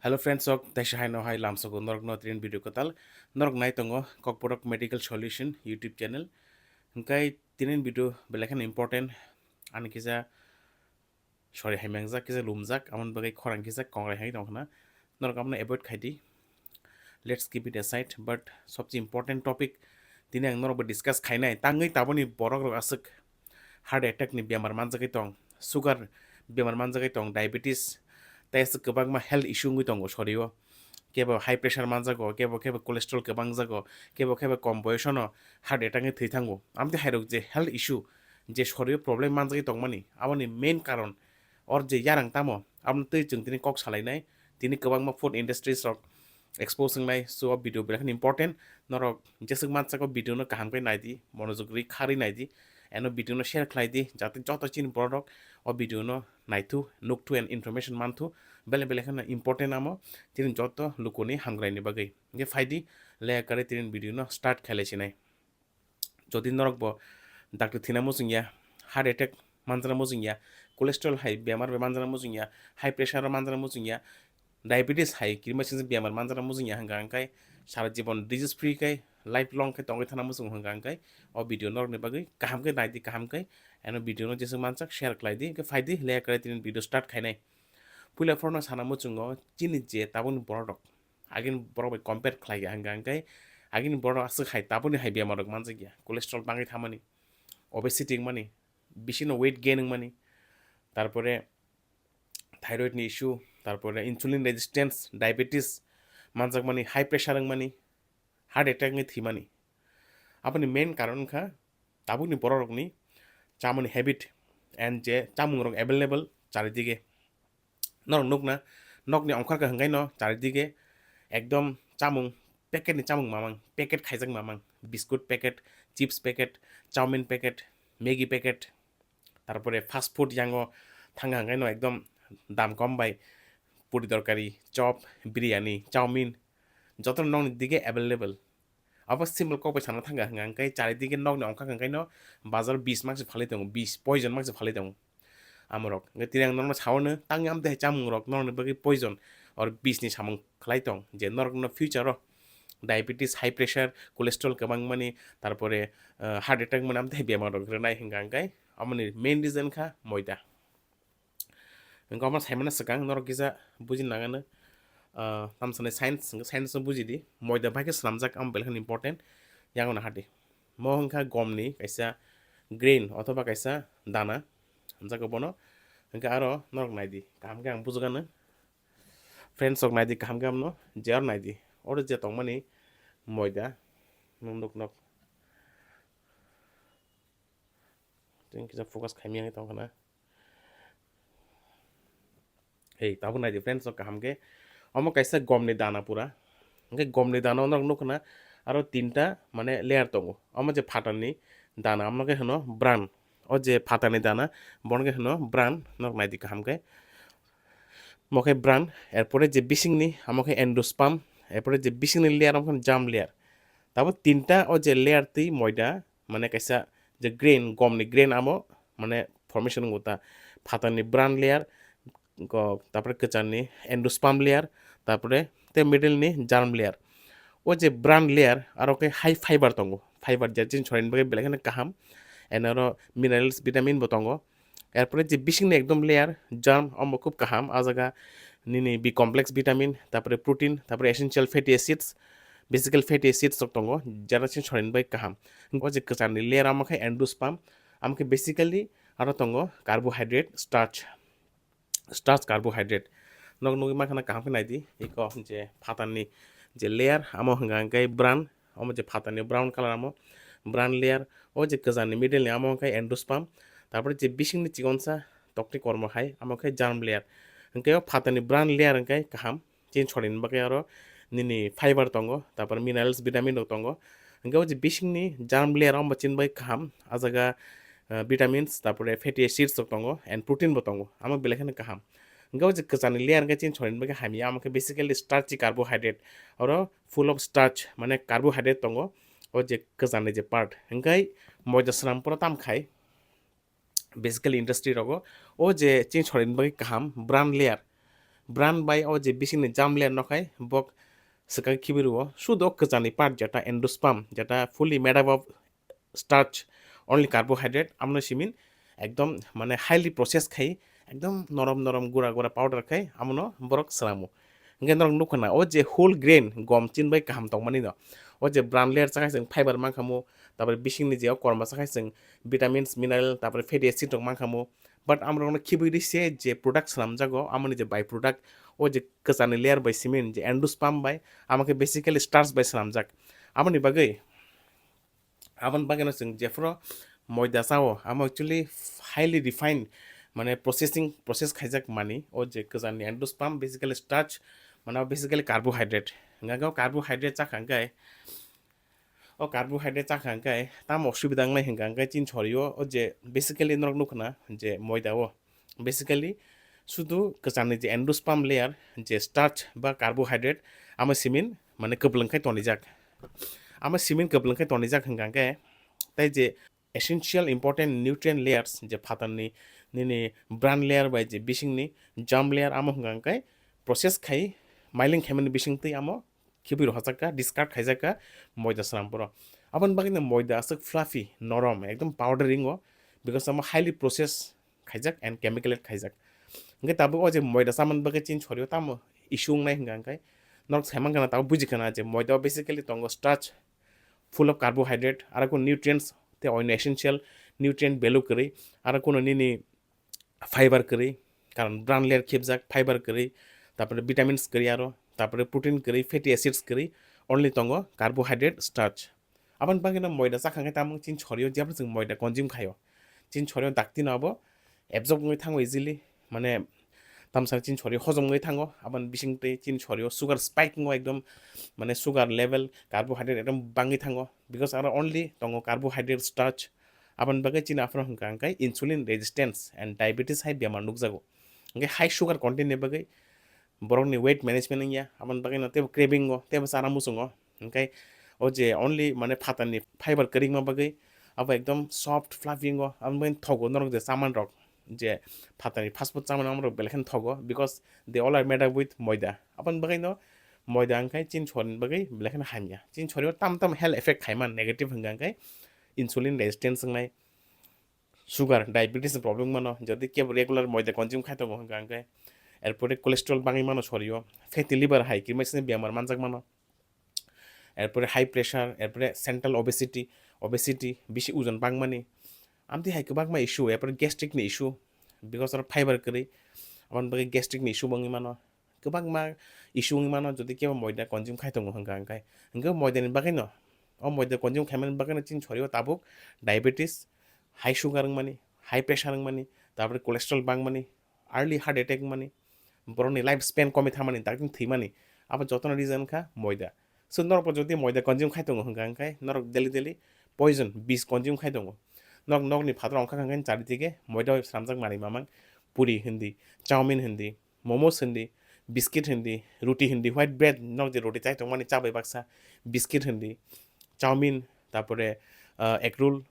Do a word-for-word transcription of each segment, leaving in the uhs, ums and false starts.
Hello friends, sok taisa hai no hai lamsogo norok no trin video kwtal norok nai tongo Kokborok Medical Solution YouTube channel. Hingkai tinin video belai kheno important, ani kisa sorry hai mangjak, kisa lumjak, amon bagwi khorang kisa kongrai hai tong khna, norok amno avoid khai di. Let's keep it aside, but sobse important topic tini ang norok bo discuss khainai, tangwi taboni borok rok aswk heart attack ni bemar manjagwi tong, sugar bemar manjagwi tong, diabetes, tei aswk kwbangma health issue wngwi tongo sorio. Kebo high pressure manjago, kebo kebo cholesterol kwbang jago, kebo kebo kom boyosono heart attack ni thwi thango. Amtwi hairok je health issue, je sorio problem manjagwi tongmani, aboni main karon or je yarang tamo, aboni twi chwng tini kok salainai. Tini kwbangma food industries rok expose wngnai, so o video belai kheno important. Norok jeswk mansak o video no kaham khe nai di, monojog rwi kharwi nai di, eno video no share khlai di, jate joto chini borok rok o video no naithu, nukthu and information manthu. Belai belai kheno important amo chini joto lukuni hamkraini bagwi. Hingkhe phai di, leya kwrwi tini video no start khailai sinai. Jodi norok bo dakti thwina muchung ya, heart attack manjana muchung ya, cholesterol hai bemar bai manjana muchung ya, high pressure manjana muchung ya, diabetes hai kirima singsa bemar manjana muchung ya hwnka hwnkhe sara jibon disease free khe life long khe tongwi thana muchung hwnka hwnkhe o video norokni bagwi kaham khe nai di, kaham khe eno video no jeswk mansak share khlai di. Hwnkhe phai di, leya kwrwi tini video start khainai. Puila phorno sana muchungo chini je tabukni borok rok, agini borok bai compare khlai ya hwnka hwnkhe agini borok aswk hai tabukni hai bemar rok manjak ya, cholesterol bangwi thamani, obesity wngmani, bisino weight gain wngmani, tarpore thyroid ni issue, tarpore insulin resistance, diabetes manjakmani, high pressure wngmani, heart attack ni thwimani. Aboni main karon wngkha tabukni borok rokni chamani habit and je chamung rok available charidige. Norok nukna, nokni ongkhorka hwnkhaino charidige ekdom chamung, packet ni chamung mamang, packet khaijak mamang, biscuit packet, chips packet, chowmin packet, Maggi packet, tarpore fast food yango thangkha hwnkhaino ekdom dam kom bai puri torkari, chop, biryani, chowmin, jotono nokni dige available. Abo simple kok bai sana thangkha hwnka hwnkhe charidige nokni ongkhorka hwnkhaino bazar bis mangsi phalwi tongo, bis poison mangsi phalwi tongo. Amorok. Hwnkhe tini ang norokno saono, tangwi amtwi hai chamung rok norokni bagwi poison or bisni samung khlai tong, je norokno future o diabetes, high pressure, cholesterol kwbang mani, tarpore, ah, heart attack mani amtwi hai bemar rok rwnai hwnka hwnkhe amoni main reason kha moida. Hwnkhe omo saimano swkang norok kisa buji nangano, ah, tamsani science, hwnkhe science no buji di, moida bai khe swnamjak, amo belai kheno important, yango naha di. Mo hwnkha gomni kaisa grain othoba kaisa dana, hwnjago bono. Hwnkhe aro norok nai di, kaham khe ang bujagano. Friends rok nai di kaham khe amno, je aro nai di. Oro je tongmani moida, nwng nuk nok. Tini kisa focus khaimya wngwi tongkha na. Hey, tabuk nai di friends rok kaham khe. Omo kaisa gomni dana pura. Hwnkhe gomni dana o norok nukha na aro tinta mane layer tongo. Omo je phatarni dana, omo khe hwno bran. O je phatarni dana, bono khe hwno bran, norok nai di kaham khe. Omo khe bran, erpore je bisingni, omo khe endosperm, erpore je bisingni layer, omo khe germ layer. Tabuk tinta o je layer twi moida, mane kaisa je grain, gomni grain amo mane formation wngo ta. Phatarni bran layer, ko, tarpore kwcharni endosperm layer, tarpore tei middle ni germ layer. O je bran layer aro khe high fiber tongo. Fiber je chini sorini bagwi belai kheno kaham. And aro minerals, vitamin bo tongo. Erpore je bisingni ekdom layer, germ, omo khub kaham. A jaga nini B complex vitamin, tarpore protein, tarpore essential fatty acids, basically fatty acids rok tongo, jera chini sorini bagwi kaham. O je kwcharni layer omo khe endosperm, omo khe basically aro tongo carbohydrate, starch, starch carbohydrate. Nok nugwi mankha na kaham khe nai di, eko je phatarni je layer, amo hwnka hwnkhe bran, omo je phatarni brown colour amo bran layer, o je kwcharni middle ni amo hwnkhe endosperm, tarpore je bisingni chikonsa tokti kormo hai, amo khe germ layer. Hwnkhe o phatarni bran layer hwnkhe kaham, chini sorini bagwi aro nini fiber tongo, tarpore minerals, vitamin rok tongo. Hwnkhe o je bisingni germ layer omo chini bagwi kaham, a jaga, ah, vitamins, tarpore fatty acids rok tongo, and protein bo tongo, amo belai kheno kaham. Hwnkhe o je kwcharni layer hwnkhe chini sorini bagwi hamya, amo khe basically starchy carbohydrate, oro full of starch, mane carbohydrate tongo o je kwcharni je part. Hwnkhe moida swnam pura tam khai, basically industry rogo o je chini sorini bagwi kaham bran layer, Bran bai o je bisingni germ layer no khai bok swkang khibi rwo. Sudo kwchani part jeta endosperm, jeta fully made up of starch, only carbohydrate, amno simin ekdom mane highly process khai, ekdom norom norom gura gura powder khai amono borok swnamo. Hingke norok nukha na, o je whole grain gom chin bai kaham tongmani no, o je bran layer chakhai chwng fiber mankhamu, tabore bisingni je o korma chakhai chwng vitamins, mineral, tabore fatty acid rok mankhamu. But amrokno khibui ri se je product swnamjago, amoni je by product, o je kwchani layer bai simin je endosperm bai, amo khe basically starch bai swnamjak. Amoni bagwi, aboni bagwino chwng jephuru moida chao, amo actually highly refined, mane processing, process khaijak mani, o je kwchani endosperm basically starch, mane basically carbohydrate. Hingkha khe o carbohydrate chakha hingkhe, o carbohydrate chakha hingkhe tamo osubida wngnai hingkha hingkhe chini sorio o je basically norok nukha na je moida o basically sudu kwchani je endosperm layer je starch ba carbohydrate amo simin mane kwplwng khai tonijak. Amo simin kwplwng khai tonijak hingkha hingkhe tei je essential important nutrient layers je phatarni nini bran layer bai je bisingni germ layer amo hingkha hingkhe process khai myelin khaimani bisingtwi amo khibui rohorjakha, discard khaijakha moida swnam poro. Aboni bagwino moida aswk fluffy, norom, ekdom powder ringo, because amo highly process khaijak and chemicalate khaijak. Hingke tabuk o je moida chamani bagwi chini sorio tamo issue wngnai hingka hingke norok saimankha na tabuk bujikha na je moida o basically tongo starch, full of carbohydrate, aro kunu nutrients tei oino essential nutrient value kwrwi, aro kunu nini fiber kwrwi, karon bran layer khibjak, fiber kwrwi, tapore vitamins kwrwi aro, tapore protein kwrwi, fatty acids kwrwi, only tongo carbohydrate, starch. Aboni bagwino moida chakha hingke tamo chini sorio jebra chwng moida consume khaio, chini sorio dakti no abo absorb wngwi thango easily, mane tamsa chini sorio hojom wngwi thango, aboni bisingtwi chini sorio sugar spike wngo ekdom, mane sugar level, carbohydrate ekdom bangwi thango, because aro only tongo carbohydrate, starch. Aboni bagwi chini aphano hwnka hwnkhe insulin resistance and diabetes hai bemar nukjago. Hwnkhe high sugar content ni bagwi borokni weight management wngya, aboni bagwino teibo craving o, teibo chana muchungo. Hwnkhe o je only mane phatarni fiber kwrwngma bagwi abo ekdom soft fluffy wngo, aboni bagwi thogo norok je chamanrok, je phatarni fast food chamanrok belai kheno thogo, because they all are made up with moida. Aboni bagwino moida hwnkhe chini sorini bagwi belai kheno hamya. Chini sorio tam tam health effect khaima negative hwnkha hwnkhe insulin resistance wngnai, sugar, diabetes ni problem mano, jodi kebo regular moida consume khai tongo hwnkha hwnkhe, erpore cholesterol bangwi mano sorio, fatty liver hai khe masa bemar manjak mano, erpore high pressure, erpore central obesity, obesity, bisi ojon bangmani, amtwi hai kwbangma issue, erpore gastric ni issue, because oro fiber kwrwi, aboni bagwi gastric ni issue bangwi mano. Kwbangma issue wngwi mano, jodi kebo moida consume khai tongo hwnkha hwnkhe. Hwnkhe moidani bagwino, o moida consume khaimani bagwino chini sorio tabuk diabetes, high sugar wngmani, high pressure wngmani, tarpore cholesterol bangmani, early heart attack wngmani, borokni life span komwi thangmani, dakti thwimani, abo jotono reason wngkha moida. So norokbo jodi moida consume khai tongo hwnkha hwnkhe norok daily daily poison, bis consume khai tongo. Norok nokni phataro wngkha hwnkhe chari dige moida bai swnamjak manwi mamang, puri hindi, chowmin hindi, momos hindi, biscuit hindi, ruti hindi, white bread, nok je ruti chai tongmani cha bai baksa, biscuit hindi, chowmin, tarpore, ah, egg roll,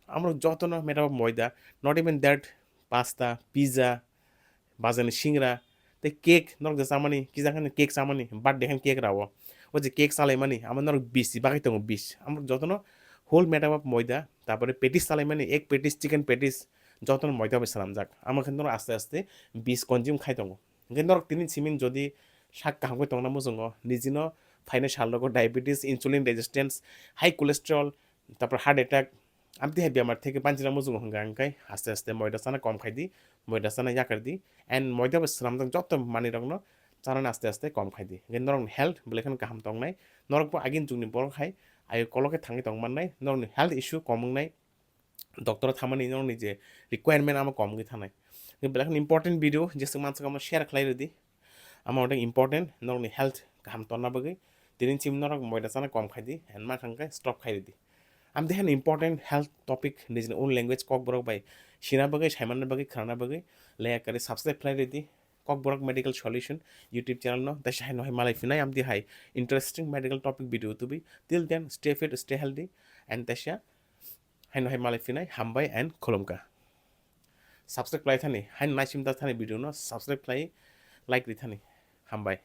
amrok jotono made up of moida, not even that, pasta, pizza, bazarni singra, tei cake, norok je chamani, kisa kheno cake chamani, birthday khe cake rao. O je cake chalaimani, amo norok bis bagwi tongo, bis. Amrok jotono whole made up of moida, tarpore patties chalaimani, egg patties, chicken patties, jotono moida bai swnamjak. Amo khe norok aste aste bis consume khai tongo. Hingke norok tini simin jodi sak kaham khe tongna muchungo, nijino phainai sal rogo diabetes, insulin resistance, high cholesterol, tarpor heart attack, amtwi hai bemar theke banchina muchungo hwnkha hwnkhe aste aste moida chana kom khai di, moida chana yakar di, and moida bai swnamjak joto manwi rokno chanani aste aste kom khai di. Hingke norokni health belai kheno kaham tongnai, norokbo agini jugni borok hai ayo kolo khe thangwi tong mannai, norokni health issue kom wngnai. Doctor o thamani norokni je requirement amo kom wngwi thanai. Belai kheno important video, jeswk mansak amo share khlai rwdi. Amo ode important norokni health kaham tonna bagwi. Tini chim norok moida chana kom khai di, and ma khang khe stop khai rwdi. Am de important health topic nijini own language Kokborok bai sina bagwi, saimanna bagwi, khnana bagwi, leya kari subscribe khlai rwdi. Kokborok Medical Solution YouTube channel no, tei hai no hai malai phinai, am di hai interesting medical topic video tubi. Till then, stay fit, stay healthy, and teisa hai no hai malai phinai, hambai and khulumkha. Subscribe khlai thani, hai naisim da thani video no subscribe khlai, like ri thani. Hambai.